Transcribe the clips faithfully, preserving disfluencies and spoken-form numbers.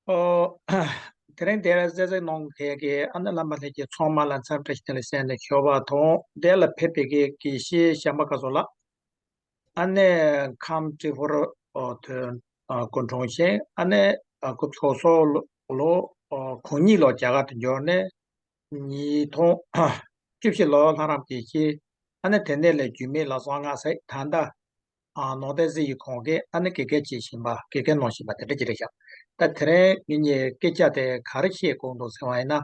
ཨོ། དེ་རིང་དེར་གསན་གཟིགས་གནང་མཁན་གྱི་ཨ་ནི་བླ་མ་ལྷན་རྒྱས་ཚང་མ་ལ་འཚམས་འདྲི་ཞུ་ལ་གསན་ནས་ཞུ་བ་དང་། དེ་ལ་ཕེབས་པའི་གི་དགེ་བཤེས་གཞན་པ་ག་ཚོད་ལ། ཨ་ནི་ཁམས་ཏྲི་ཧོར་ཨོ་ཐོན་ཨ་སྐུ་འཁྲུངས་ཤིང་། ཨ་ནི་ཨ་སྐུ་ཕྱོགས་སོག་ལོ་ལོ་ཨོ་གུང་གཉིས་ལོ་རྒྱ་གར་དུ་འབྱོར་ནས། ཉིས་སྟོང་བཅུ་བཞི་ལོ་ལྷ་རམས་དགེ་བཤེས། ཨ་ནི་དེ་ནས་ལས་རྒྱུད་སྨད་ལ་བཟང་ང་ཟེར། ད་ལྟ་ཨ་ནང་བསྟན་གཟིགས་ཡིག་ཁང་གི་ཨ་ནི་དགེ་རྒན་བྱེད་བཞིན་པ། དགེ་རྒན་གནང་བཞིན་པ་དེ་འདྲ་ཅིག་རེད་ཤག་ད་དེ་རིང་ངེད་གཉིས་སྐད་ཆ་དེ་ག་རེ་བཤད་དགོས་འདུག་ཟེར་བ་ཡིན་ན།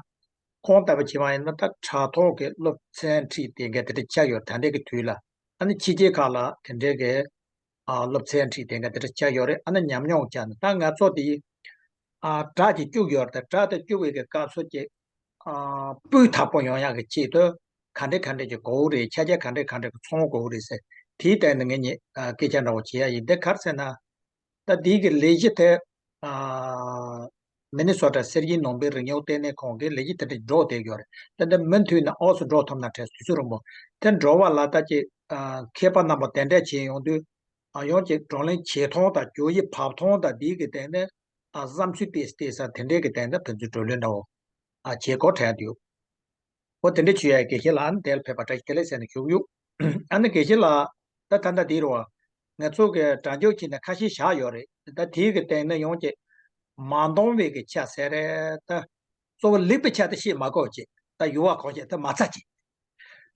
ཁོང་ལྟ་བུ་བྱས་པ་ཡིན་ན་ད་དྲ་ཐོག་གི་སློབ་ཚན་ཁྲིད་དེ་འགའ་དེ་འདྲ་ཆགས་ཡོད། ད་ལྟའི་གི་དུས་ལ་ཨ་ནི་ཕྱི་རྒྱལ་ཁག་ལ་དེ་འདྲའི་གི་ཨ་སློབ་ཚན་ཁྲིད་དེ་འགའ་དེ་འདྲ་ཆགས་ཡོད་རེད། ཨ་ནི་ཉམས་མྱོང་བྱས་ནས་ད་ང་ཚོ་དེ་ཨ་དྲ་ཅིག་བཅུག་ཡོད་རེད། ད་དྲ་དེ་བཅུག་པའི་གི་སྐབས་སུ་ཅིག་ཨ་སྤུས་དག་པོ་ཡོང་ཡག་གི་ཆེད་དུ་ག་འདྲ་ག་འདྲ་ཅིག་དགོས་རེད། ཆ་རྐྱེན་ག་འདྲ་ག་འདྲ་གི་ཚང་དགོས་རེད་ཟེར། དེའི་སྟེང་ནས་ངེད་གཉིས་ཨ་སྐད་ཆ་འདྲ་བོ་བྱེད་ཡག་ཡིན། དེ་ག་རེ་ཟེར་ན། ད་འདི་གི་ལས་གཞི་དེ་ཨ་མི་ནི་སོ་ཊ་སེར་བྱེས་ནང་པའི་རིག་གནས་ལྟེ་གནས་ཁང་གིས་ལས་གཞི་དེ་འདྲ་འགྲོ་བསྡད་ཡོད་རེད། ད་ལྟ་མུ་མཐུད་ནས་ཨོ་སུ་འགྲོ་ཐུབ་ན་དྲན་སོང་། དུས་ཚོད་རིང་པོ་དེ་འགྲོ་བ་ལ་ད་ཅིག་ཨ་མཁས་པ་རྣམ་པ་གདན་འདྲེན་བྱས་ཡོང་དུས། ཨ་ཡང་ཅིག་བགྲོ་གླེང་བྱེད་སྟངས་དང་བརྗོད་གཞི་ཕབ་སྟངས་དང་འདི་གི་སྟེང་ནས་ཨ་བསམ་ཚུལ་ཏོག་ཙམ་ཏོག་ཙམ་དེ་འདྲའི་གི་སྟེང་ནས་ཕན་ཚུན་བགྲོ་གླེང་འདྲ་བོ་ཨ་བྱེད་དགོས་དྲན་འདུག་འོ་དེ་འདྲ་བྱེད་ཡག་དགེ་བཤེས་ལགས་ཨ་ནི་དེ་ལ་ཕེབས་པ་བཀྲ་ཤིས་བདེ་ལེགས་ཟེར་ནས་ཞུ་གི་ཡོད། ཨ་ནི་དགེ་བཤེས་ལགས། ད་ད་ལྟ་འདི་རུ་ང་ཚོ་གི་སྒྲ་འཇུག་བྱས་ནས་ཁ་ཤས་བཞག་ཡོད་རེད། ད་དེའི་གི་སྟེང་ནས་ཡང་ཅིག་མ་འདང་བའི་གི་ཆ་ཟེར་རེད། ད་གཙོ་བོ་ལེགས་པའི་ཆ་དེ་བཤད་མ་དགོས་ཅིག་ད་ཡུ་བ་གོ་ཆེ་ད་མ་ཚ་ཅིག་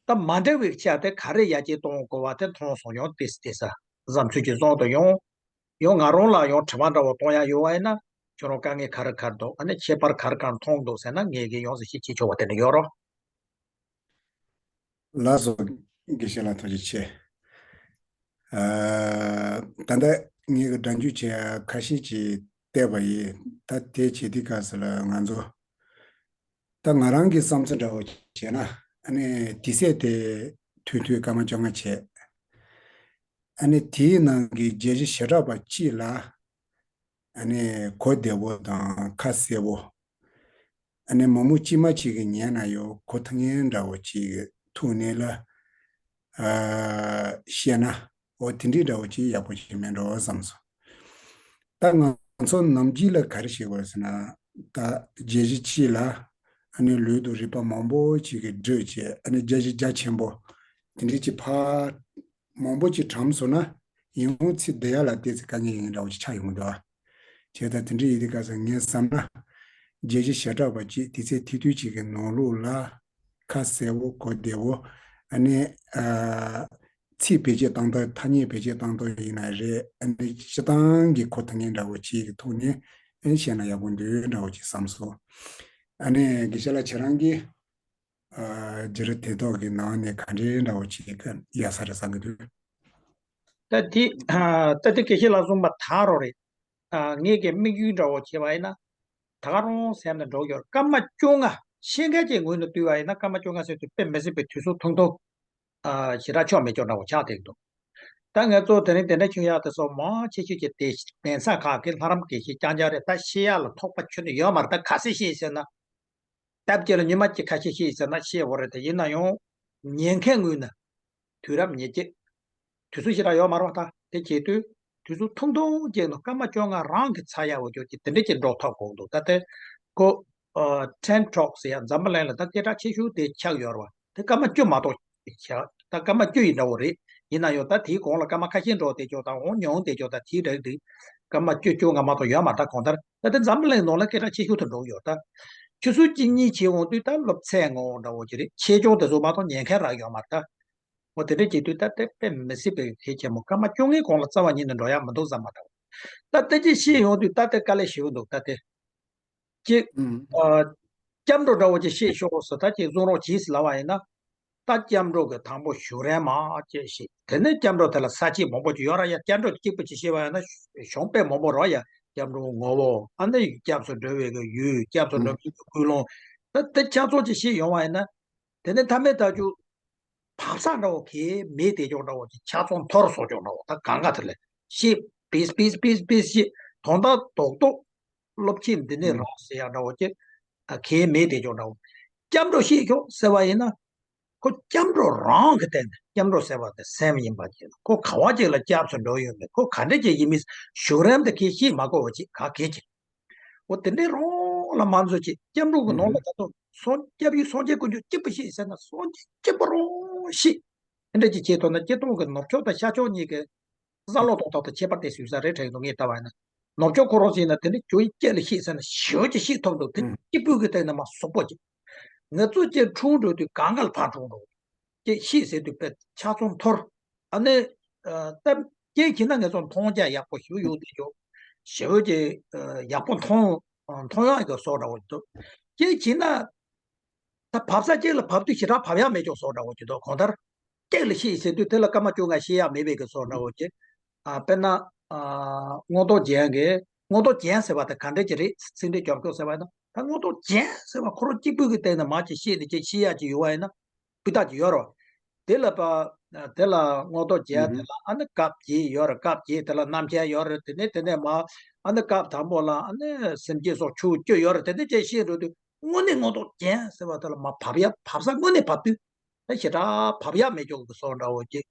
ད་མ་འདྲ་བའི་ཆ་དེ་ག་རེ་ཡར་རྒྱས་གཏོང་དགོས་པ་དེ་མཐོང་སོང་། ཡང་ཏོག་ཙམ་ཏོག་ཙམ་བསམ་ཚུལ་གྱི་བཟང་དུ་ཡོང་། ཡང་ང་རང་ལ་ཡང་དྲི་བ་འདྲ་བོ་གཏོང་ཡག་ཡོད་པ་ཡིན་ན། ཁྱོད་རང་དཀའ་ངལ་ག་རེ་ག་རེ་འདུག་ཨ་ནི་ཁྱད་པར་ག་རེ་ག་རེ་མཐོང་འདུག་ཟེར་ན། ངས་གི་ཡོངས་སུ་ཞིབ་བྱེད་ཆོག་པ་དེ་འདྲ་ཡོད་རོགས། ལགས་སོ། དགེ་བཤེས་ལགས་ཐུགས་རྗེ་ཆེ། ཨ་ད་ལྟ་ངས་གི་སྒྲ་འཇུག་བྱེད་ཡག་ཁ་ཤས་ཅིག་བལྟས་པ་ཡིན། ད་དེ་བྱེད་དུས་སྐབས་སུ་ལ་ང་ཚོ། ད་ང་རང་གི་བསམ་ཚུལ་འདྲ་བོ་བྱས་ན། ཨ་ནི་དུས་ཚོད་དེ་ཐུང་ཐུང་སྐར་མ་བཅོ་ལྔ་བྱས། ཨ་ནི་དེའི་ནང་གི་བརྗོད་གཞི་ཞེ་དྲག་པ་གཅིག་ལ། ཨ་ནི་གོ་བདེ་བོ་དང་ཁ་གསལ་བོ། ཨ་ནི་མང་པོ་གཅིག་མ་གཅིག་གི་ཉན་ན་ཡང་གོ་ཐུབ་མཁན་འདྲ་བོ་གཅིག་གི་ཐོག་ནས་ལ། ཨ་བཤད་ན། འོ་དེ་འདྲའི་འདྲ་བོ་ཅིག་ཡག་པོ་ཞིག་མེད་འགྲོ་བསམ་སོང་། ད་ང་ཚོ་ནམ་རྒྱུན་ལ་ག་རེ་བྱེད་དགོས་ཟེར་ན། ད་རྒྱལ་སྤྱི་སྤྱི་ལ་ཨ་ནི་ལུས་དང་རིག་པ་མང་པོ་ཅིག་གི་སྒྲིག་བྱས། ཨ་ནི་རྒྱལ་སྤྱི་རྒྱ་ཆེན་པོ་དེ་འདྲའི་ཅིག་ཕར་མང་པོ་ཅིག་གྲམ་སོང་ན། ཡང་ཚིག་བསྡུ་ཡ་ལ་ཏོག་ཙམ་དཀའ་ངལ་ཡོང་གི་འདྲ་བོ་ཅིག་ཆགས་ཡོང་གི་འདུག་ཨ། བྱས་ད་དེ་འདྲ་ཡིན་དུས་སྐབས་སུ་ངས་བསམ་ན། རྒྱལ་སྤྱི་ཞེ་དྲག་པ་ཅིག་དུས་ཚོད་ཐུང་ཐུང་ཅིག་གི་ནང་ལོགས་ལ་ཁ་གསལ་བོ་གོ་བདེ་བོ། ཨ་ནི་ཨ་ཚིག་བེད་སྤྱོད་བཏང་སྟངས། ཐ་སྙད་བེད་སྤྱོད་བཏང་སྟངས་ཡིན་ན་རེད། ཨ་ནི་སྤྱིར་བཏང་གི་གོ་ཐུབ་མཁན་འདྲ་བོ་ཅིག་གི་ཐོག་ནས་ཨ་ནི་བཤད་ན་ཡག་པོ་འདུག་འདྲ་བོ་ཅིག་བསམ་སོང་། ཨ་ནི་དགེ་བཤེས་ལགས་ཁྱེད་རང་གིས་ཨ་བརྗོད་རིམ་དེ་དག་གི་ནང་ནས་ག་འདྲའི་འདྲ་བོ་ཅིག་གི་ཡག་ས་རེད་བསམ་གྱི་འདུག་ད་དེ་ཨ་ད་དེ་དགེ་བཤེས་ལགས་གསུངས་པ་ད་རུང་རེད། ཨ་ངེད་ཀྱི་དམིགས་ཡུལ་འདྲ་བོ་བྱས་པ་ཡིན་ན། ད་ག་རང་སེམས་ནང་འགྲོ་གི་ཡོད། སྐར་མ་བཅོ་ལྔ། ཤེས་མཁན་གྱི་ངོས་ནས་བལྟས་པ་ཡིན་ན་སྐར་མ་བཅོ་ལྔ་ཟེར་དུས་དཔེ་མི་སྲིད་པའི་དུས་ཚོད་ཐུང་ཐུང་། ཨ་ཞེ་དྲག་ཆོ་མེད་ཆོ་འདྲ་བོ་ཆགས་བསྡད་འདུག་ད་ང་ཚོ་དེ་རིང་དེ་འདྲ་བྱུང་ཡག་དེ་ཚོ་མང་ཆེ་ཤོས་ཀྱི་དེ་གདན་ས་ཁག་གི་ལྷ་རམས་དགེ་བཤེས་རྐྱང་རྐྱང་རེད། ད་བཤད་ཡག་ལ་ཐོགས་པ་ཁྱོན་ནས་ཡོད་མ་རེད། ད་ག་ཚོད་བཤད་ཟེར་ན། སྟབས་ཀྱིས་ལ་ཉི་མ་གཅིག་ཁ་ཤས་ཤིག་ཟེར་ན་ཤེས་འོ་རེད། དེ་ཡིན་ན་ཡང་ཉན་མཁན་ངོས་ནས་དུས་རབས་ཉེར་གཅིག་དུས་ཚོད་ཞེ་དྲག་ཡོད་མ་རེད་པ། ད་དེ་བྱེད་དུས་དུས་ཚོད་ཐུང་ཐུང་ཅིག་ནང་སྐར་མ་བཅོ་ལྔ་རང་གི་ཚར་ཡག་འོ་ཅོག་ཅིག་དེ་འདྲ་ཅིག་འགྲོ་ཐུབ་དགོས་འདུག་ད་ལྟ་ཁོ་ཨ་ཊེན་ཊོག་ཟེར་ཡག་འཛམ་བུ་གླིང་ལ་ད་སྐད་གྲགས་ཆེ་ཤོས་དེ་ཆགས་ཡོད་རེད་པ། དེ་སྐར་མ་བཅུ་མ་གཏོགས་ཆགས། ད་སྐར་མ་བཅུ་ཡི་འདྲ་བོ་རེད། ཡིན་ན་ཡང་ད་དེའི་གོང་ལ་སྐར་མ་ཁ་ཤས་འགྲོ་བསྡད་ཆོག་དང་འོང་ཉུང་བསྡད་ཆོག་དང་དེའི་རིགས་དེ་སྐར་མ་བཅུ་བཅོ་ལྔ་མ་གཏོགས་ཡོད་མ་རེད། ད་གང་ལྟར་ད་ལྟ་འཛམ་བུ་གླིང་ནང་ལ་སྐད་གྲགས་ཆེ་ཤོས་དུ་འགྲོ་གི་ཡོད། ད་ཆུ་ཚོད་གཅིག་གཉིས་བྱས་འོང་དུས་ད་སློབ་ཚན་ངོ་འདྲ་བོ་ཅིག་རེད། ཆེ་ཆུང་དེ་ཚོ་མ་གཏོགས་ཉན་མཁན་རག་ཡོད་མ་རེད། ད་འོ་དེ་འདྲ་བྱེད་དུས་ད་དེ་དཔེ་མི་སྲིད་པའི་གལ་ཆེན་པོ། སྐར་མ་བཅོ་ལྔའི་གོང་ལ་རྩ་བ་ཉིད་ནས་འགྲོ་ཡག་མི་འདུག་བསམ་པ་འདྲ་བོ། ད་ལྟ་ཅིག་བཤད་ཡོང་དུས་ད་དེ་དཀའ་ལས་ཞེ་པོ་འདུག་ད་དེ་ཅིག་ཨ་སྐྱབས་འགྲོ་འདྲ་བོ་ཅིག་བཤད་ཤོག་ཟེར། ད་ཅིག་བཟུང་རོགས་གྱིས་ཟེར་ལབ་པ་ཡིན་ན། ད་སྐྱབས་འགྲོ་གི་དང་པོ་གཞུང་རིམ་མ་ཅིག་བཤད། དེ་ནས་སྐྱབས་འགྲོ་དེ་ལ་ས་བཅད་མང་པོ་ཅིག་ཡོད་རེད་ཡ། སྐྱབས་འགྲོ་གཅིག་པུ་ཅིག་བཤད་པ་ཡིན་ན་གཞུང་དཔེ་མང་པོ་རེད་ཡ། སྐྱབས་འགྲོ་ངོ་བོ། ཨ་ནི་སྐྱབས་སུ་འགྲོ་བའི་གི་ཡུལ། སྐྱབས་སུ་འགྲོ་བའི་གི་ཀུན་སློང་། ད་དེ་ཆ་ཚང་ཅིག་བཤད་ཡོང་བ་ཡིན་ན། དེ་ནས་མཐའ་མའི་ཐག་གཅོད་བབས་ས་འདྲ་བོ་གལ་མེད་དེ་ཅོག་འདྲ་བོ་ཅིག་ཆ་ཚང་འཐོར་སོང་ཅོག་འདྲ་བོ། ད་གང་ག་དེ་ལ་ཤེས་པིས་པིས་པིས་པིས་ཤེས། དོན་དག་རྡོག་རྡོག་སློབ་ཆེན་འདི་ནས་རང་ཟེར་ཡག་འདྲ་བོ་ཅིག་ད་གལ་མེད་དེ་ཅོག་འདྲ་བོ། སྐྱབས་འགྲོ་ཤེས་ཤོག་ཟེར་བ་ཡིན་ན། ཁོ་སྐྱབས་འགྲོ་རང་གི་སྟེང་ནས། སྐྱབས་འགྲོ་ཟེར་བ་དེ་སེམས་ཡིན་པ་ཅིག་ཁོ་ག་བ་ཅིག་ལ་སྐྱབས་སུ་འགྲོ་ཡོད་མེད། ཁོ་ག་འདྲ་ཅིག་ཡིན་མིན་གཞུང་རིམ་དེ་གལ་ཤེས་མ་དགོས་པ་ཅིག་ག་གལ་ཆེ། འོ་དེ་འདྲའི་རང་ལ་མ་འཛུལ་ཅིག་སྐྱབས་འགྲོ་གི་ནང་ལ་ད་དུང་སངས་སྐྱབས་ཡུལ་སངས་རྒྱས་དཀོན་མཆོག་གཅིག་པུ་ཤེས་ཟེར་ན་སངས་རྒྱས་གཅིག་པུ་རང་ཤེས། དེ་འདྲ་ཅིག་བྱས་ཐུབ་ན་སྤྱིར་བཏང་གི་ནུབ་ཕྱོགས་དང་ཤར་ཕྱོགས་གཉིས་ཀྱི་བསམ་བློ་གཏོང་སྟངས་དང་ཁྱད་པར་དེ་སུས་ས་རེད་དྲན་འདུག་ངས་ལྟ་བ་ཡིན་ན། ནུབ་ཕྱོགས་ཁོ་རང་ཟེར་ན་དེ་ནི་ཇོ་ཡི་སྐད་ལ་ཤེས་ཟེར་ན་ཞེ་པོ་ཅིག་ཤེས་ཐུབ་འདུག་དེ་ཨུ། སྐྱིད་པོ་གི་སྟེང་ནས་མ་སོག་པོ་ཅིག་ང་ཚོ་ཅིག་འཁྲུངས་འགྲོ་དུས་གང་ག་ལ་ཕར་འཁྲུངས་འགྲོ། ཅིག་ཤེས་ཟེར་དུས་དཔེ་ཆ་ཚང་འཐོར། ཨ་ནི། ཨ་ད་རྐྱེན་བྱས་ན་ང་ཚོ་མཐོང་རྒྱ་ཡག་པོ་ཞེ་པོ་ཡོད་དེ་ཅོ། ཞེ་པོ་ཅིག་ཨ་ཡག་པོ་མཐོང་། ཨ་མཐོང་ཡག་གི་བཟོ་འདྲ་བོ་འདུག་རྐྱེན་བྱས་ན། ད་བབས་ས་གཅིག་ལ་བབས་དུས་ཞེ་དྲག་བབས་ཡག་མེད་ཅོག་བཟོ་འདྲ་བོ་ཅིག་འདུག་གང་ལྟར། གཅིག་ལ་ཤེས་ཟེར་དུས་དེ་ལ་སྐར་མ་བཅོ་ལྔ་ཤེས་ཡག་མེད་པའི་གི་བཟོ་འདྲ་བོ་ཅིག་ཨ་དཔེར་ན། ཨ་མངོན་རྟོགས་རྒྱན་གྱི་མངོན་རྟོགས་རྒྱན་ཟེར་བ་དེ་ག་འདྲ་ཅིག་རེད། ཚིག་འགྲེལ་རྒྱབ་སྐྱོར་ཟེར་བ་ཡིན་ན་ད་མངོན་རྟོགས་རྒྱན་ཟེར་བ་ཁོ་རང་གཅིག་པུ་གི་སྟེང་ནས་མར་ཅིག་ཤེས་ནས་ཅིག་ཤེས་ཡག་ཅིག་ཡོད་པ་ཡིན་ན། སྤུས་དག་ཅིག་ཡོད་རེད། དེ་ལ་པ། དེ་ལ་མངོན་རྟོགས་རྒྱན་དེ་ལ་ཨ་ནི་སྐབས་བརྒྱད་ཡོད་རེད། སྐབས་བརྒྱད་དེ་ལ་རྣམ་མཁྱེན་ཡོད་རེད། དེ་ནས་དེ་ནས་མ། ཨ་ནི་སྐབས་དང་པོ་ལ་ཨ་ནི་སེམས་བསྐྱེད་སོགས་ཆོས་བཅུ་ཡོད་རེད། དེ་ནས་ཅིག་ཤེས་འགྲོ་དུས་དངོས་གནས་མངོན་རྟོགས་རྒྱན་ཟེར་བ་དེ་ལ་མ་བབས་ཡ་བབས་ས་དངོས་གནས་བབས་དུས། ད་ཞེ་དྲག་བབས་ཡག་མེད་ཅོག་གི་བཟོ་འདྲ་བོ་ཅིག་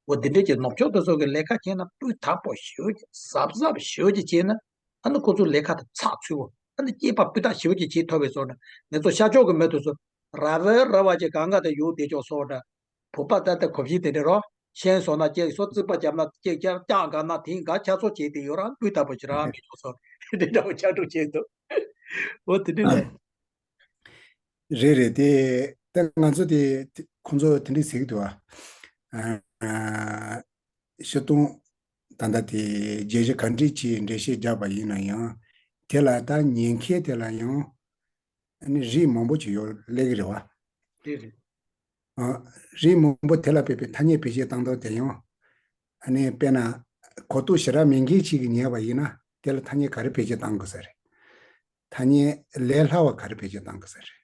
འོ་འདི་འདྲས་ཀྱི་ནུབ་ཕྱོགས་དེ་ཚོ་གི་ལས་ཀ་བྱས་ན་སྤུས་དག་པོ་ཞེ་པོ་ཅིག་གཟབ་གཟབ་ཞེ་པོ་ཅིག་བྱས་ན། ཨ་ནི་ཁོ་ཚོའི་ལས་ཀ་དེ་ཚགས་ཚུད་པོ། ཨ་ནི་སྐྱེས་པ་སྤུས་དག་ཞེ་པོ་ཅིག་བྱེད་ཐུབ་པའི་བཟོ་འདྲ། ང་ཚོ་ཤར་ཕྱོགས་ཀྱི་མི་དེ་ཚོ་ར་བའི་ར་བ་ཅིག་གང་ག་དེ་ཡོད་བསྡད་ཅོག་བཟོ་འདྲ། བོད་པ་ད་ལྟ་གོམས་གཤིས་དེ་འདྲས་རོ། ཤན་བཟོ་ན་ཅིག་སོ་རྩིག་པ་བརྒྱབ་ན་ཅིག་ཀྱག་ཀྱག་འགག་ན་དེང་ག་ཆ་ཚོ་བྱས་ཏེ་ཡོད་ར་སྤུས་དག་པོ་ཅིག་ར་མེད་ཅོག་བཟོ། དེ་འདྲ་བོ་ཆགས་འགྲོ་བྱས་འདུག་འོ་དེ་འདྲས་རེད། རེད་རེད། དེ་ད་ང་ཚོ་དེ་དེ་ཁོང་ཚོ་དེ་འདྲས་ཟེར་གྱི་འདུག་ཨ། ཨ་སྤྱིར་བཏང་ད་ལྟ་དེ་རྒྱལ་སྤྱི་ག་འདྲས་ཀྱི་འགྲེལ་བཤད་བརྒྱབ་པ་ཡིན་ན་ཡང་། དེ་ལ་ད་ཉན་མཁན་དེ་ལ་ཡང་ཨ་ནི་རིགས་མང་པོ་ཅིག་ཡོད་སླེབས་ཀྱི་རེད་བ། རེད་རེད། ཨ་རིགས་མང་པོ་དེ་ལ་དཔེ་དཔེ་ཐ་སྙད་བེད་སྤྱོད་བཏང་སྟངས་དེ་ཡང་། ཨ་ནི་དཔེར་ན་གོ་རྟོགས་ཞེ་དྲག་མེད་མཁན་ཅིག་གིས་ཉན་པ་ཡིན་ན་དེ་ལ་ཐ་སྙད་ག་རེ་བེད་སྤྱོད་བཏང་དགོས་ས་རེད། ཐ་སྙད་ལས་སླ་བ་ག་རེ་བེད་སྤྱོད་བཏང་དགོས་ས་རེད།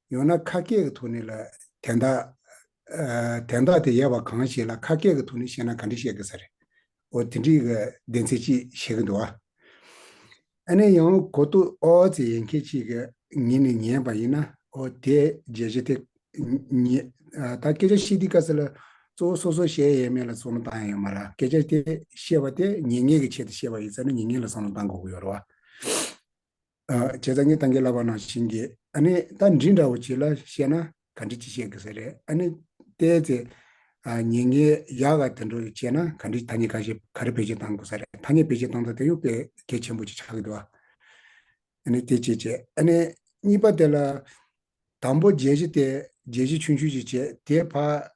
ཡང་ན་ཁ་སྐད་ཀྱི་ཐོག་ནས་ལ་དན་རྟགས། ཨ་དན་རྟགས་དེ་ཡོད་པ་གང་ཞིག་ལ་ཁ་སྐད་ཀྱི་ཐོག་ནས་བཤད་ན་ག་འདྲ་བཤད་དགོས་ས་རེད། འོ་དེ་འདྲའི་གི་སྡེ་ཚན་ཅིག་བཤད་ཀྱི་འདུག་ཨ། ཨ་ནི་ཡང་གོ་རྟོགས་ཨོ་ཙི་ཡོད་མཁན་ཅིག་གི་ངོས་ནས་ཉན་པ་ཡིན་ན་ཨོ་དེ་རྒྱལ་སྤྱི་དེ་ཉན། ཨ་ད་སྐད་ཆ་བཤད་དུས་སྐབས་སུ་ལ་གཙོ་བོ་སོ་སོ་བཤད་ཡས་མེད་ལ་བསམ་བློ་བཏང་ཡས་ཡོད་མ་རེད། སྐད་ཆ་དེ་བཤད་པ་དེ་ཉན་མཁན་གྱི་ཆེད་དུ་བཤད་པ་ཡིན་ཙང་ན་ཉན་མཁན་ལ་བསམ་བློ་བཏང་དགོས་ཀྱི་ཡོད་རེད་བ། ཨ་བྱས་ཙང་ངས་ད་གིན་ལབ་པ་ནང་བཞིན་གྱི་ཨ་ནི་ད་འབྲི་འདྲ་བོ་ཅིག་ལ་བཤད་ན་ག་འདྲ་ཅིག་བཤད་དགོས་ས་རེད། ཨ་ནི་བལྟས་ཚེ་ཨ་ཉན་མཁན་ཡག་ག་དེ་འདྲ་བྱས་ན་ག་འདྲ་ཐ་སྙད་ག་ཞིག་ག་རེ་བེད་སྤྱོད་བཏང་དགོས་ས་རེད། ཐ་སྙད་བེད་སྤྱོད་བཏང་སྟངས་དེ་ཡང་དཔེ་གལ་ཆེན་པོ་ཅིག་ཆགས་ཀྱི་འདུག་ཨ། ཨ་ནི་དེ་བྱས་བྱས་ཨ་ནི་གཉིས་པ་དེ་ལ་དང་པོ་རྒྱལ་སྤྱི་དེ་རྒྱལ་སྤྱི་ཆུང་ཆུང་ཅིག་བྱས་དེ་ཕར་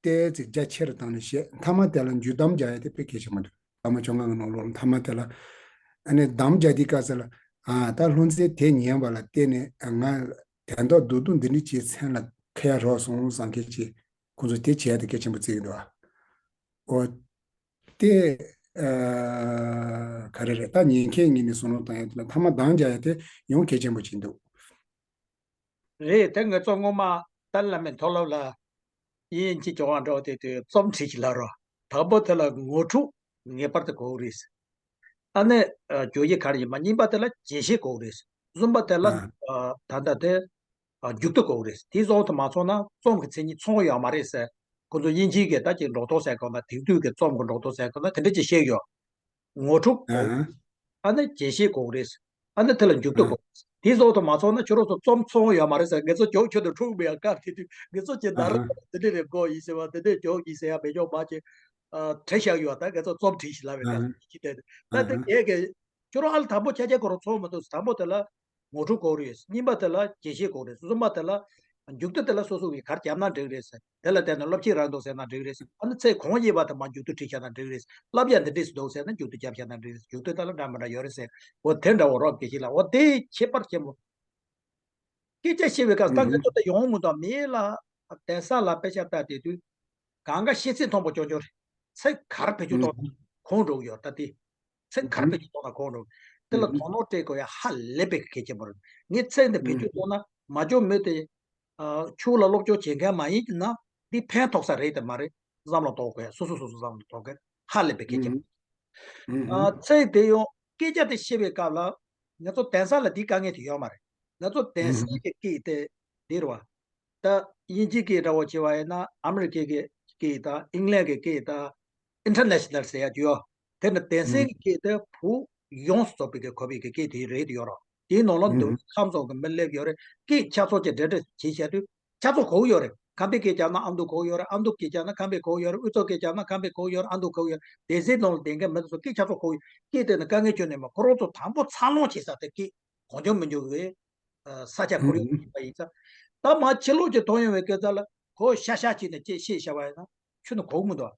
བལྟས་ཚེ་རྒྱ་ཆེ་རུ་བཏང་ནས་བཤད། མཐའ་མ་དེ་ལ་འཇུག་གདམས་རྒྱག་ཡ་དེ་དཔེ་གལ་ཆེན་པོ་འདུག་སྐར་མ་བཅོ་ལྔ་གི་ནང་ལོགས་ལ་མཐའ་མ་དེ་ལ་ཨ་ནི་གདམས་རྒྱག་དུས་སྐབས་སུ་ལ་ཨ་ད་སློབ་ཚན་དེ་ཉན་པ་ལ་བརྟེན་ནས་ང་དན་རྟགས་རྡོག་རྡོག་འདི་འདྲ་ཅིག་མཚན་ལ་ཁེལ་ཡ་རག་སོང་བསམ་མཁན་ཅིག་ཁོང་ཚོ་དེ་བྱས་ཏེ་གལ་ཆེན་པོ་བརྩི་གི་འདུག་ཨ། འོ་དེ་ཨ་ག་རེ་རེད། ད་ཉན་མཁན་ངོས་ནས་བསམ་བློ་བཏང་ཡ་དེ་ལ་མཐའ་མ་གདམས་རྒྱག་ཡ་དེ་ཡང་གལ་ཆེན་པོ་ཅིག་འདུག་རེད། དེ་ང་ཚོ་སྔོན་མ་ཏཱ་ལའི་བླ་མའི་མཐོ་སློབ་ལ་དབྱིན་ཇི་སྦྱོང་བ་འགྲོ་དེ་དུས་རྩོམ་བྲིས་ཤིག་ལབ་རོགས། དང་པོ་དེ་ལ་ངོ་སྤྲོད་ངེས་པར་དུ་དགོས་རེད། ཨ་ནི་ཨ་བརྗོད་གཞི་ག་རེ་ཡིན་པ། གཉིས་པ་དེ་ལ་རྒྱས་བཤད་དགོས་རེད། གསུམ་པ་དེ་ལ་ཨ་ཨ་ད་ལྟ་དེ་ཨ་མཇུག་བསྡུ་དགོས་རེད། དེ་གཙོ་བོ་དེ་མ་ཚང་ན་རྩོམ་གྱི་མཚན་ཉིད་ཚང་ཡོད་མ་རེད་ཟེར། ཁོ་ཚོ་དབྱིན་ཇིའི་གི་ད་ཅིག་འགྲོ་སྟངས་ཟེར་གོ་ན་དེང་དུས་ཀྱི་རྩོམ་གྱི་འགྲོ་སྟངས་ཟེར་གོ་ན་དེ་འདྲ་ཅིག་བཤད་ཡོད། ངོ་སྤྲོད་དགོས། ཨ་ནི་རྒྱས་བཤད་དགོས་རེད། ཨ་ནི་དེ་ལ་མཇུག་བསྡུ་དགོས། དེ་བཟོ་དུ་མ་ཚོགས་ན་ཁྱོད་རང་ཚོ་རྩོམ་ཚོང་ཡོད་མ་རེད་ཟེར། ངེད་ཚོ་ཇོག་ཁྱོད་དུ་འཁྲུག་མི་ཡང་སྐབས་དེ་དུས་ངེད་ཚོ་ཀྱི་ནར་དེ་འདྲས་རེད་མགོ་ཡིན་ཟེར་བ་དེ་འདྲས་ཇོག་ཡིན་ཟེར་ཡ་མེད་ཇོག་མ་ཅེ་བྲེ་བཞག་ཡོད། ད་ངེད་ཚོ་རྩོམ་བྲིས་ཤིག་ལབ་པའི་སྐབས་ཅི་དེ་ད་དེ་ངས་གི་ཁྱོད་རང་ཨ་ལ་དང་པོ་ཁྱ་ཁྱ་ཁོ་རང་ཚོང་མི་འདུག་དང་པོ་དེ་ལ། ངོ་སྤྲོད་དགོས་རེད། གཉིས་པ་དེ་ལ་རྒྱས་བཤད་དགོས་རེད། གསུམ་པ་དེ་ལ་མཇུག་བསྡུ་དེ་ལ་སོ་སོ་གིས་ག་རེ་བརྒྱབ་ན་འགྲིག་རེད་ཟེར། དེ་ལ་བརྟེན་ནས་སློབ་ཁྲིད་རང་འདུག་ཟེར་ན་འགྲིག་རེད་ཟེར། ཨ་ནི་ཚེ་གང་ཡིན་པ་དེ་མ་མཇུག་བསྡུ་ཁྲིད་བྱས་ན་འགྲིག་རེད། བསླབ་ཡ་འདི་འདྲས་སུ་འདུག་ཟེར་ན་མཇུག་བསྡུ་བརྒྱབ་བྱས་ན་འགྲིག་རེད། མཇུག་བསྡུ་དེ་ལ་འདྲ་མི་འདྲ་ཡོད་རེད་ཟེར། འོ་དེ་འདྲ་བོ་རོབ་ཀྱི་ཞིག་ལ་འོ་དེ་ཁྱད་པར་ཆེན་པོ། སྐད་ཆ་བཤད་པའི་སྐབས་ད་ང་ཚོ་ད་ཡོང་མི་འདུག་མི་ལ་གདན་ས་ལ་དཔེ་ཆ་ལྟ་བསྡད་དུས། གང་ག་ཤེས་ཚད་མཐོན་པོ་སྐྱོན་སྐྱོན་རེད། ཚིག་ག་རེ་བེད་སྤྱོད་གཏོང་ན་གང་འགྲོ་གི་ཡོད་ད་དེ། ཚིག་ག་རེ་བེད་སྤྱོད་གཏོང་ན་གང་འགྲོ་གི། དེ་ལ་དོ་སྣང་སྤྲད་དགོས་ཡ་ཧ་ལས་པའི་གལ་ཆེན་པོ་རེད། ངས་ཚིག་འདི་བེད་སྤྱོད་གཏོང་ན་མ་འཇོན་མོད་དེ། ཨ་ཕྱུགས་ལ་སློབ་སྦྱོང་བྱེད་མཁན་མ་ཡིན་ན་འདི་ཕན་ཐོགས་ས་རེད་དེ་མ་རེད། བསམ་བློ་གཏོང་དགོས་ཡ་སོ་སོ་སོ་སོ་བསམ་བློ་གཏོང་དགོས་ཧ་ལས་པའི་གལ་ཆེན་པོ། ཨ་ཚིག་དེ་ཡང་སྐད་ཆ་དེ་བཤད་པའི་སྐབས་ལ་ང་ཚོ་གདན་ས་ལ་འདིའི་དཀའ་ངལ་དེ་ཡོད་མ་རེད། ང་ཚོ་གདན་སའི་གི་སྐད་དེ་འདི་རེད་བ། ད་དབྱིན་ཇིའི་སྐད་འདྲ་བོ་བྱས་པ་ཡིན་ན་ཨ་མི་རི་ཀའི་གི་སྐད་དང་ཨིང་ལན་གྱི་སྐད་དང་ཨིན་ཊར་ནེ་ཤ་ནལ་ཟེར་ཡ་ཅིག་ཡོད། དེ་ནི་གདན་སའི་གི་སྐད་དེ་བོད་ ཡོངས་སུ་རྫོགས་པའི་གི་གོ་བའི་གི་སྐད་དེ་རེད་ཡོད་ར། དེའི་ནང་ལ་འདུག་ཁམས་ཚོགས་ཀྱི་མི་སླེབས་ཡོད་རེད། སྐད་ཆ་ཚོགས་ཀྱི་འདྲེ་འདྲེ་བྱེད་བྱས་དུས་ཆ་ཚོགས་གོ་ཡོད་རེད། ཁམས་པའི་སྐད་རྒྱག་ན་ཨ་མདོ་གོ་ཡོད་རེད། ཨ་མདོ་སྐད་རྒྱག་ན་ཁམས་པའི་གོ་ཡོད་རེད། དབུས་གཙང་སྐད་རྒྱག་ན་ཁམས་པའི་གོ་ཡོད་རེད། ཨ་མདོ་གོ་ཡོད་རེད། སྡེ་སྲིད་ནང་ལ་བསྡད་མཁན་མི་དེ་ཚོ་སྐད་ཆ་ཚོགས་གོ་ཡོད། སྐད་དེ་ནི་དཀའ་ངལ་ཁྱོན་ནས་མ། ཁོ་རང་ཚོ་དང་པོ་འཚར་ལོངས་བྱེད་ས་དེ་སྐད་གང་བྱུང་མི་འཇུག་གི་ས་ཆ་ཁོར་ཡུག་ཡིན་པ་ཡིན་ཙང་། ད་མ་ཕྱི་ལོགས་ཀྱི་མཐོང་ཡོང་བའི་སྐད་ཆ་ལ་ཁོ་ཤ་ཤ་བྱས་ནས་ཅིག་བཤད་བཞག་པ་ཡིན་ན་ཁྱོན་ནས་གོ་གི་མི་འདུག་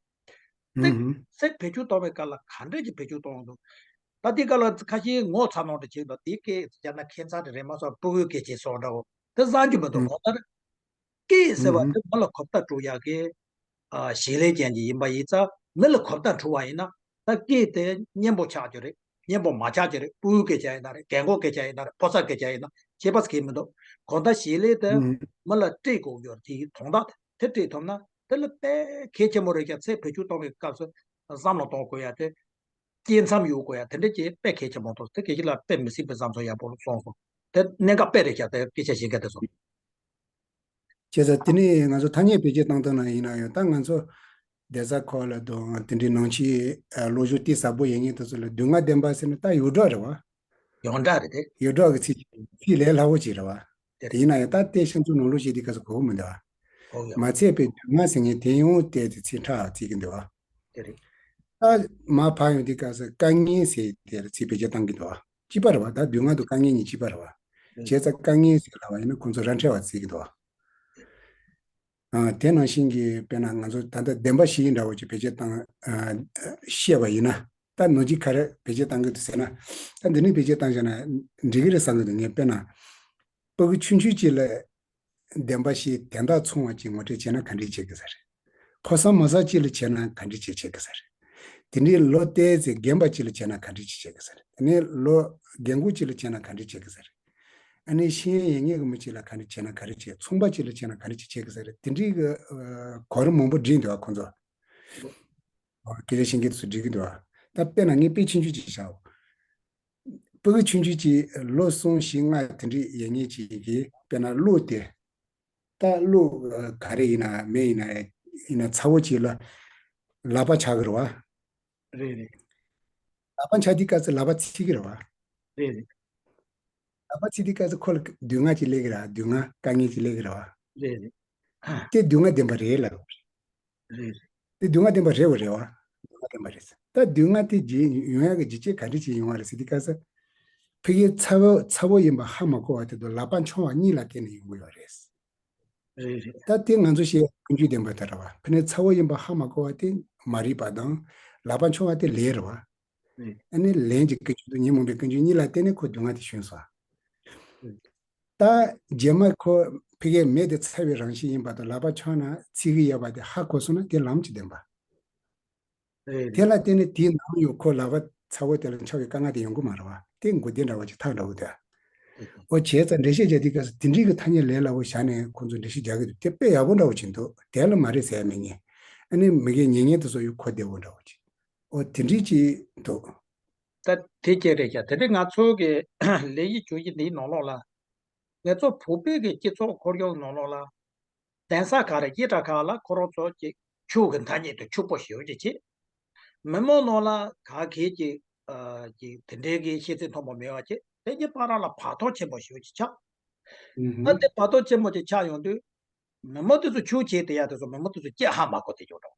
ཚིག་ཚིག་བེད་སྤྱོད་གཏོང་བའི་སྐབས་ལ་ག་འདྲས་ཀྱི་བེད་སྤྱོད་གཏོང་འདུག་ད་དེ་སྐབས་ལ་ཁ་ཤས་ངོ་ཚ་ནང་དུ་བྱེད་དུས་དེ་སྐད་རྒྱག་ན་ཁྱད་མཚར་དེ་རེད་མ་སོང་། ཕྲུ་གུའི་སྐད་ཅིག་སོགས་འདྲ་བོ་དེ་བཟང་རྒྱུ་མི་འདུག་གང་ལྟར་སྐད་ཟེར་བ་དེ་མི་ལ་གོ་བརྡ་སྤྲོད་ཡག་གི་ཨ་བྱེད་ལས་ཅན་གྱི་ཡིན་པ་ཡིན་ཙང་། མི་ལ་གོ་བརྡ་འཕྲོད་པ་ཡིན་ན་ད་སྐད་དེ་སྙན་པོ་ཆགས་ཀྱི་རེད། སྙན་པོ་མ་ཆགས་ཀྱི་རེད། ཕྲུ་གུའི་སྐད་ཆ་ཡིན་ན་རེད། རྒན་གོག་སྐད་ཆ་ཡིན་ན་རེད། ཕོ་གསར་སྐད་ཆ་ཡིན་ན་ཁྱད་པར་གང་ཡང་མི་འདུག་གང་ལྟར་བྱེད་ལས་དེ་མི་ལ་སྤྲད་དགོས་ཡོད་དེའི་དོན་དག་དེ་སྤྲད་ཐུབ་ན་དེ་ལ་དཔེ་གལ་ཆེན་པོ་རེད་ཀྱང་། ཚིག་བེད་སྤྱོད་གཏོང་བའི་སྐབས་སུ་བསམ་བློ་གཏོང་དགོས་ཡ་དེ། སྐྱེ་མཚམས་ཡོད་དགོས་ཡ་དེ་འདྲ་ཅིག་དཔེ་གལ་ཆེན་པོ་འདུག་དེ་སྐད་ཅིག་ལ་དཔེ་མི་སྲིད་པའི་བསམ་ཚུལ་ཡག་པོ་སོང་སོང་། དེ་གནད་འགག་དཔེ་རེད་ཀྱང་། དེ་སྐད་ཆ་བཤད་མཁན་དེ་ཚོ། བྱས་ཙང་དེ་ནས་ང་ཚོ་ཐ་སྙད་བེད་སྤྱོད་བཏང་སྟངས་ལ་ཡིན་ན་ཡང་། ད་ང་ཚོ་བསྡད་ས་ཁོག་ལ་དང་དེ་འདྲའི་ནང་ཆོས་ལོ་རྒྱུས་གཏིང་ཟབ་པོ་ཡོད་མཁན་དེ་ཚོ་ལ་སྡུག་བསྔལ་བདེན་པ་ཟེར་ན་ད་ཡོངས་གྲགས་རེད་བ། ཡོངས་གྲགས་རེད་དེ། ཡོངས་གྲགས་ཀྱི་ཚིག་ཚིག་ལས་སླ་བོ་ཅིག་རེད་བ། དེ་རེད། ཡིན་ན་ཡང་ད་ལྟའི་ཤ་ཚུགས་ནང་ལོགས་ཤིག་དེ་ག་ཚོད་གོ་གི་མི་འདུག་བ། ཨོ་ཡ། མ་ཚད་པའི་སྡུག་བསྔལ་ཟེར་མཁན་དེ་ཡང་བལྟས་ཏེ་ཚིག་ཕྲ་བ་བརྩི་གི་འདུག་བ། དེ་རེད། ད་མར་ཕབ་ཡོང་དུས་སྐབས་སུ་དཀའ་ངལ་ཟེར་དེར་ཚིག་བེད་སྤྱོད་བཏང་གི་འདུག་བ། གཅིག་པ་རེད་བ། ད་སྡུག་བསྔལ་དང་དཀའ་ངལ་གཉིས་གཅིག་པ་རེད་བ། ཨུ། བྱས་ཙང་དཀའ་ངལ་ཟེར་ལབ་པ་ཡིན་ན་ཁོང་ཚོ་ར་འཕྲོད་པ་བརྩི་གི་འདུག་བ། ཨ། དེ་ནང་བཞིན་གྱི་དཔེར་ན་ང་ཚོ་ད་ལྟ་བདེན་པ་བཞི་འདྲ་བོ་ཅིག་བེད་སྤྱོད་བཏང་། ཨ། བཤད་པ་ཡིན་ན། ད་ནང་བཞིན་ག་རེ་བེད་སྤྱོད་བཏང་གི་འདུག་ཟེར་ན། ད་འདི་ནས་བེད་སྤྱོད་བཏང་བཞག་ན་འགྲིག་གི་རེད་བསམ་གི་འདུག་ངས་དཔེར་ན། སྤུ་གུ་ཆུང་ཆུང་ཅིག་ལ་བདེན་པ་བཞི་དན་རྟགས་མཚུངས་པ་ཅིག་ངོ་སྤྲོད་བྱས་ན་ག་འདྲས་བྱེད་གི་ས་རེད། ཕོ་གསར་མོ་གསར་ཅིག་ལ་བྱས་ན་ག་འདྲས་ཅིག་བྱེད་གི་ས་རེད། དེ་འདྲའི་ལོ་ཏོག་ཙམ་རྒན་པ་ཅིག་ལ་བྱས་ན་ག་འདྲས་ཅིག་བྱེད་གི་ས་རེད། ཨ་ནི་ལོ་རྒན་གོག་ཅིག་ལ་བྱས་ན་ག་འདྲས་བྱེད་གི་ས་རེད། ཨ་ནི་ཤེས་ཡོན་ཡོད་མཁན་གྱི་མི་ཅིག་ལ་ག་འདྲས་བྱས་ན་ག་རེ་བྱེད། ཚོང་པ་ཅིག་ལ་བྱས་ན་ག་འདྲས་ཅིག་བྱེད་གི་ས་རེད། དེ་འདྲའི་གི་ཨ་གོ་རིམ་མང་པོ་བསྒྲིགས་འདུག་བ་ཁོང་ཚོ། སྐད་ཆ་བཤད་མཁན་དེ་ཚོ་བསྒྲིགས་ཀྱི་འདུག་བ། ད་དཔེར་ན་ངས་དཔེ་ཆུང་ཆུང་ཅིག་བཞག་འོ། སྤུ་གུ་ཆུང་ཆུང་ཅིག་ལོ་གསུམ་བཞི་ལྔ་དེ་འདྲའི་ཡོད་མཁན་ཅིག་གིས་དཔེར་ན་གློག་དེ། ད་གློག་ག་རེ་ཡིན་ན་མེ་ཡིན་ན་ཡིན་ན་ཚ་བོ་ཅིག་ལ་ལག་པ་འཆང་གི་རེད་བ། རེད་རེད། ལག་པ་འཆང་དུས་སྐབས་སུ་ལག་པ་འཚིག་གི་རེད་བ། རེད་རེད། ལག་པ་འཚིག་དུས་སྐབས་སུ་ཁོ་ལ་སྡུག་བསྔལ་ཅིག་སླེབས་ཀྱི་རེད་བ། སྡུག་བསྔལ་དཀའ་ངལ་ཅིག་སླེབས་ཀྱི་རེད་བ། རེད་རེད། ཨ། དེ་སྡུག་བསྔལ་བདེན་པ་རེད་ལབ། རེད་རེད། དེ་སྡུག་བསྔལ་བདེན་པ་རེད་བ། རེད་བ། སྡུག་བསྔལ་བདེན་པ་རེད། ད་སྡུག་བསྔལ་དེ་རྗེས་ཡོང་ཡག་གི་རྒྱུ་རྐྱེན་ག་འདྲ་ཅིག་ཡོང་བ་རེད་ཟེར་དུས་སྐབས་སུ། ཕ་གིའི་ཚ་བོ་ཚ་བོ་ཡིན་པ་ཧ་མ་གོ་བ་དེ་དང་ལག་པ་འཆང་བ་གཉིས་ལ་བརྟེན་ནས་ཡོང་གི་ཡོད་རེད། རེད་རེད། ད་དེ་ང་ཚོ་བཤད་ཀུན་སྤྱོད་བདེན་པ་ལྟར་བ། ཕ་ནི་ཚ་བོ་ཡིན་པ་ཧ་མ་གོ་བ་དེ་མ་རིག་པ་དང་། ལག་པ་འཆང་བ་དེ་ལས་རེད་བ། རེད། ཨ་ནི་ལན་གྱི་ཀུན་སྤྱོད་དང་ཉོན་མོངས་པའི་ཀུན་སྤྱོད་གཉིས་ལ་བརྟེན་ནས་ཁོ་སྡུག་བསྔལ་དེ་བྱུང་སོང་། རེད། ད་རྗེས་མ་ཁོ་ཕ་གིའི་མེ་དེ་ཚ་བའི་རང་བཞིན་ཡིན་པ་དང་ལག་པ་འཆང་ན་འཚིག་གི་ཡོད་པ་དེ་ཧ་གོ་སོང་ན་དེ་ལམ་གྱི་བདེན་པ། རེད། དེ་ལ་བརྟེན་ནས་དེའི་ནང་ཡོད་ཁོ་ལག་པ་ཚ་བོ་དེ་ལ་འཆང་བའི་དཀའ་ངལ་དེ་ཡོང་གི་མ་རེད་བ། དེ་མགོ་བདེ་འདྲ་བོ་ཅིག་ཐག་འདྲ་བོ་དེ། འོ་བྱས་ཙང་འགྲེལ་བཤད་བརྒྱབ་དུས་སྐབས་སུ་དེ་འདྲའི་གི་ཐ་སྙད་ལས་སླ་བོ་བཞག་ནས་ཁོང་ཚོ་འགྲེལ་བཤད་རྒྱག་གི་འདུག་དེ་དཔེ་ཡག་པོ་འདྲ་བོ་ཅིག་འདུག་དེ་ལ་མ་རེད་ཟེར་ཡ་མེད་ངས། ཨ་ནི་མི་གིས་ཉན་ཉན་དེ་ཚོ་ཡོད་ཁོ་བདེ་བོ་འདྲ་བོ་ཅིག་འོ་དེ་འདྲའི་ཅིག་འདུག་ད་དེ་ཅིག་རེད་ཀྱང་། དེ་འདྲའི་ང་ཚོའི་གི་ལས་གཞི་བྱུང་གཞི་འདིའི་ནང་ལོགས་ལ། ང་ཚོ་བོད་པའི་གི་སྤྱི་ཚོགས་ཁོར་ཡུག་ནང་ལོགས་ལ། གདན་ས་ཁག་རེད། སྐད་གྲགས་ཁག་ལ་ཁོ་རང་ཚོ་ཅིག་ཕྱུག་གི་ཐ་སྙད་དུ་ཕྱུག་པོ་ཞེ་པོ་ཅིག་བྱེད། མི་མང་ནང་ལ་ག་གེ་ཅིག་ཨ་ཅིག་དེ་འདྲའི་གི་ཤེས་ཚད་མཐོན་པོ་མེད་པ་བྱེད། དེ་གཉིས་བར་ལ་བར་སྟོང་ཆེན་པོ་ཞེ་པོ་ཅིག་ཆགས། ཨ་དེ་བར་སྟོང་ཆེན་པོ་ཅིག་ཆགས་ཡོང་དུས། མི་མང་དེ་ཚོ་ཕྱུག་བྱས་བསྡད་ཡ་དེ་ཚོ་མི་མང་དེ་ཚོ་སྐད་ཧ་མ་གོ་བསྡད་ཀྱོག་འགྲོ།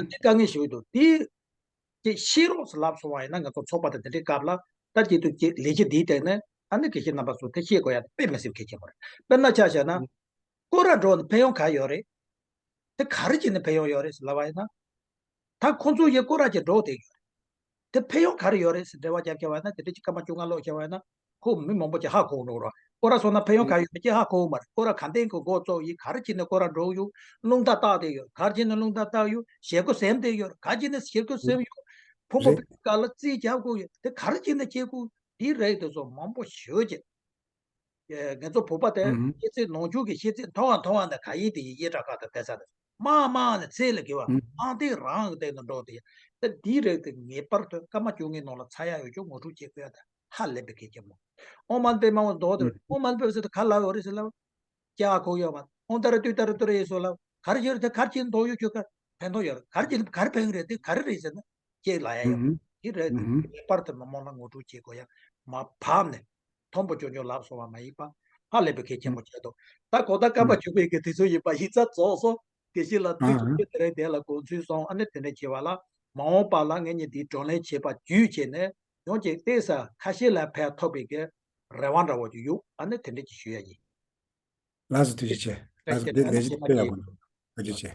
ཨ་དེ་དཀའ་ངལ་ཞེ་པོ་འདུག་དེ་ཅིག་ཤེས་རོགས་ཟེར་ལབ་སོང་བ་ཡིན་ན། ང་ཚོ་ཚོགས་པ་དང་དེ་འདྲའི་སྐབས་ལ་ད་ཅིག་ཏུ་ཅིག་ལས་གཞི་འདིའི་སྟེང་ནས་ཨ་ནི་དགེ་བཤེས་རྣམ་པ་ཚོ་དེ་ཤེས་དགོས་ཡ་དེ་དཔེ་མི་སྲིད་གལ་ཆེན་པོ་རེད། དཔེར་ན་ཆ་བཞག་ན། སྐོར་ར་འགྲོ་ནས་ཕན་ཡོན་ག་ཡོད་རེད། དེ་ག་རེ་བྱས་ནས་ཕན་ཡོན་ཡོད་རེད་ཟེར་ལབ་པ་ཡིན་ན། ད་ཁོང་ཚོ་ཡི་སྐོར་ར་ཅིག་འགྲོ་བསྡད་ཡོད་རེད། དེ་ཕན་ཡོན་ག་རེ་ཡོད་རེད་ཟེར་འགྲེལ་བ་རྒྱབ་བྱས་པ་ཡིན་ན། དེ་འདྲ་ཅིག་སྐར་མ་བཅོ་ལྔ་ཀློག་བྱས་པ་ཡིན་ན་ཁོ་མི་མང་པོ་ཅིག་ཧ་གོ་འགྲོ་ར། སྐོར་ར་སོང་ན་ཕན་ཡོན་ག་ཡོད་མེད་ཅིག་ཧ་གོ་མ་རེད། སྐོར་ར་ག་འདྲ་གི་འགོ་བཙུགས་ཡིན། ག་རེ་བྱས་ནས་སྐོར་ར་འགྲོ་ཡོད། རླུང་རྟ་བཏགས་བསྡད་ཡོད། ག་རེ་བྱས་ནས་རླུང་རྟ་བཏགས་ཡོད། བཞེས་སྒོ་ཟིན་བསྡད་ཡོད། ག་རེ་བྱས་ནས་བཞེས་སྒོ་ཟིན་ཡོད། ཕུང་པོ་རེད། པའི་སྐབས་ལ་རྩིས་རྒྱག་དགོས་ཡོད། དེ་ག་རེ་བྱས་ནས་བྱེད་དགོས། དེའི་རིགས་དེ་ཚོ་མང་པོ་ཞེ་པོ་ཅིག་ཨེ། ང་ཚོ་བོད་པ་དེ་ཨུ་ཧུམ། ཤེས་ཚད་ནང་ཆོས་ཀྱི་ཤེས་ཚད་མཐོ་བ་མཐོ་བ་ནས་ག་ཡིན་དེ་ཡི་སྐད་གྲགས་ཁག་དང་བསྡད་ས་དེ། དམའ་དམའ་ནས་ཚད་ལས་བརྒལ་བ། ཨུ། ཨང་སྟེང་རང་གི་སྟེང་དུ་འགྲོ་དེ། ད་དེའི་རིགས་དེ་ངེས་པར་དུ་སྐར་མ་བཅོ་ལྔའི་ནང་ལ་ཚར་ཡག་ཡོད་ཅོག་ངོ་སྤྲོད་བྱེད་དགོས་ཡ་དེ་ཧ་ལས་པའི་གལ་ཆེན་པོ། ཨོཾ་མ་ཎི་པདྨེ་ཧཱུྃ་འདོགས་དེ་རེད། ཨོཾ་མ་ཎི་པདྨེ་ཧཱུྃ་ཟེར་དུས་ག་ལ་ཡོད་རེད་ཟེར་ལབ། སྐྱེ་བ་ཁོག་ཡོད་མ། ཨོཾ་ཏཱ་ར་ཏུཏྟཱ་ར་ཏུ་རེ་ཡེ་སྭཱ་ཧཱ་ལབ། ག་རེ་ཡོད་རེད་དེ། ག་རེ་བྱས་ནས་འདོགས་ཡོད་ཅོག་ག་ཕན་ཐོགས་ཡོད་རེད། ག་རེ་བྱས་ནས་ག་རེ་ཕན་གི་རེད་དེ། ག་རེ་རེད་ཟེར་ན། ཅེས་ལབ་ཡ་ཡོད། ཨུ་ཧུམ། དེ་རེད། ཨུ་ཧུམ། ངེས་པར་དུ་མི་མང་ལ་ངོ་སྤྲོད་བྱེད་དགོས་ཡ། མ་ཕམ་ནས་མཐོན་པོ་སྐྱོ་སྐྱོ་ལབ་སོང་བ་མ་ཡིན་པ། ཧ་ལས་པའི་གལ་ཆེན་པོ་བྱས་འདུག་ད་གོ་ད་བསྐལ་པ་ཨུ་བྱུང་བའི་གི་དུས་ཚོད་ཡིན་པ་ཡིག་ཚགས་རྫོགས་སོང་། དེ་བཞིན་ལ་དུས་ཨ་ཚོད་དེ་རིང་དེ་ལ་དགོངས་ཚུལ་སོང་། ཨ་ནི་དེ་འདྲ་བྱས་པ་ལ་མ་འོངས་པ་ལ་ངེད་གཉིས་འདིའི་བགྲོ་གླེང་བྱེད་པ་བརྒྱུད་བྱས་ནས་ཡང་ཅིག་བལྟས་ས་ཁ་ཤས་ལ་ཕན་ཐོགས་པའི་གི་རེ་བ་འདྲ་བོ་ཅིག་ཡོད། ཨ་ནི་དེ་འདྲ་ཅིག་ཞུ་ཡ་ཡིན། ལགས་སོ། ཐུགས་རྗེ་ཆེ། ལགས་སོ། འདི་ལས་གཞི་དཔེ་ཡག་པོ་འདུག་ཐུགས་རྗེ་ཆེ།